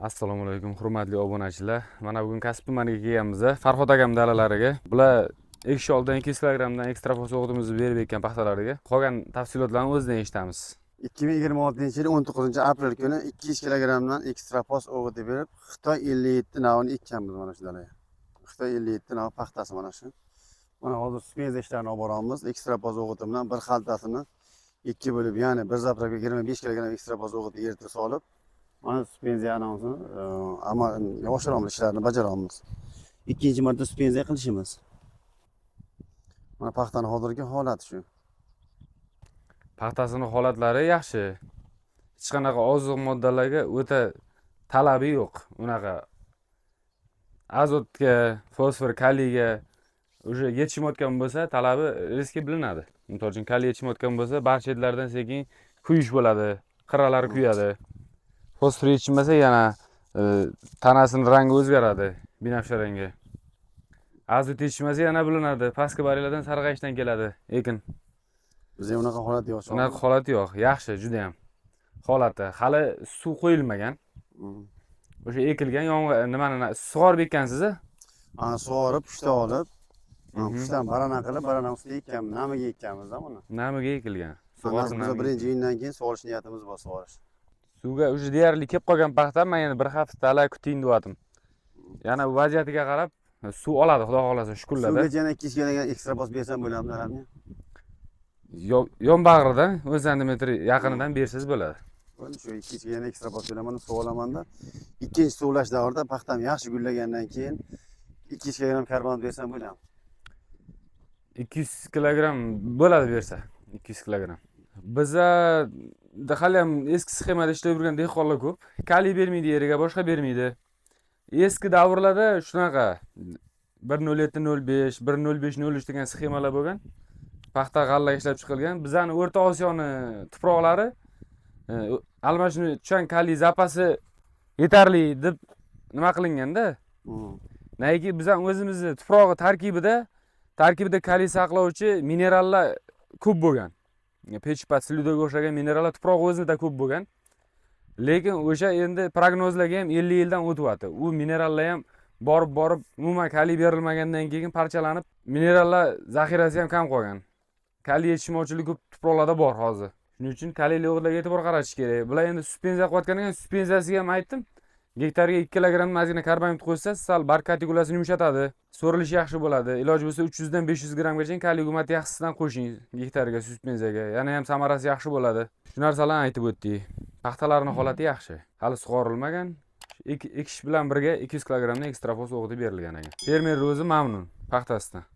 Assalomu alaykum, hurmatli obunachilar. Mana bugun Kasb tumaniga kelganmiz, Farhod akam dalalariga. Bular ekish oldidan 200 kilogrammdan ekstrafos o'g'itimizni berib ekkan paxtalariga. Qolgan tafsilotlarni o'zidan eshitamiz. 2026 yil 19 aprel kuni 200 kilogrammdan ekstrafos o'g'iti berib, Xitoy 57 navini ekkanmiz mana shu dalaga. Xitoy 57 nav paxtasi mana shu. Mana hozir suspenziya ishlarini olib boramiz. Ekstrafos o'g'iti bilan bir xaltasini ikki bo'lib, ya'ni bir заправка ga 25 kilogramm ekstrafos o'g'iti eritib solib, mana suspenziya anonsini amal oshiramiz, ishlarini bajaramiz. Ikkinchi marta suspenziya qilishimiz. Mana paxtani hozirgi holati shu. Paxtasini holatlari yaxshi. Hech qanaqa oziq moddalarga o'ta talabi yo'q. Unaqa azotga, fosfor, kaliyga уже yetishmayotgan bo'lsa, talabi riski bilinadi. Misol uchun, kaliy yetishmayotgan bo'lsa, barcha chetlardan sekin kuyish bo'ladi, qirralari kuyadi. Fosfor yetishmasa yana tanasini rangi o'zgaradi, binafsha rangga. Azot yetishmasa yana bilinadi, pastki barglardan sarg'ayishdan keladi ekin. Bizda unaqa holat yo'q. Unaqa holat yo'q, yaxshi judayam holati. Hali suv qo'yilmagan. O'sha ekilgan yomg'ir nimani sug'orib ekkansiz a? Ana sug'orib, pushta olib, pushtan barana qilib, barana ustida ekkanmiz, namiga ekkanmiz buni. Namiga ekilgan. Sug'orib Nasib qilsa, namiga. 1-iyundan keyin sug'orish niyatimiz bor, sug'orish. Suvga уже deyarli kelib qolgan paxta, man yana bir haftalik kuting deyaptim. Yana bu vaziyatiga qarab suv oladi, xudo xohlasa, shu kunlarda. Suvgacha yana 200 kilogramm ekstrafos bersam bo'ladimi ularga? Yon bag'ridan 10 santimetr yaqinidan bersangiz bo'ladi. Bo'ldi, shu 200 yana ekstrafos beraman, suv olamanda. Ikkinchi suvlash davrida paxtam yaxshi gullagandan keyin 200 kilogramm karbamid bersam bo'ladimi? 200 kilogramm bo'ladi bersa, 200 kilogramm. Biza hali ham eski sxemada ishlab yurgan dehqonlar ko'p. Kaliy bermaydi yeriga, boshqa bermaydi. Eski davrlarda shunaqa 1.07.05, 1.05.03 degan sxemalar bo'lgan. Paxta, g'alla ishlab chiqilgan. Bizani O'rta Osiyoni tuproqlari almashinuvchan kaliy zapasi yetarli deb nima qilinganda. Nayki bizani o'zimizni tuprog'i tarkibida kaliy saqlovchi minerallar ko'p bo'lgan. Pechpat, слюда ga o'xshagan minerallar tuproq o'zida ko'p bo'lgan. Lekin o'sha endi prognozlarga ham 50 yildan o'tyapti. U minerallar ham borib borib umuman kaliy berilmagandan keyin parchalanib, minerallar zaxirasi ham kam qolgan. Kaliy yetishmovchiligi ko'p tuproqlarda bor hozir. Shuning uchun kaliyli o'g'itlarga e'tibor qaratish kerak. Bular endi suspenziya qilayotgan ekan, suspenziyasiga ham aytdim. Gektarga 2 kilogramm ozgina karbamid qo'shsa, sal barg kutikulasini yumshatadi. So'rilishi yaxshi bo'ladi. Iloji bo'lsa 300 dan 500 grammgacha kaliy gumat yaxshisidan qo'shing gektarga suspenziyaga. Yana ham samarasi yaxshi bo'ladi. Shu narsalarni aytib o'tdik. Paxtalarning holati yaxshi. Hali sug'orilmagan. Ekish bilan birga 200 kilogrammdan ekstrafos o'g'iti berilgan ekan. Fermer o'zi mamnun paxtasidan.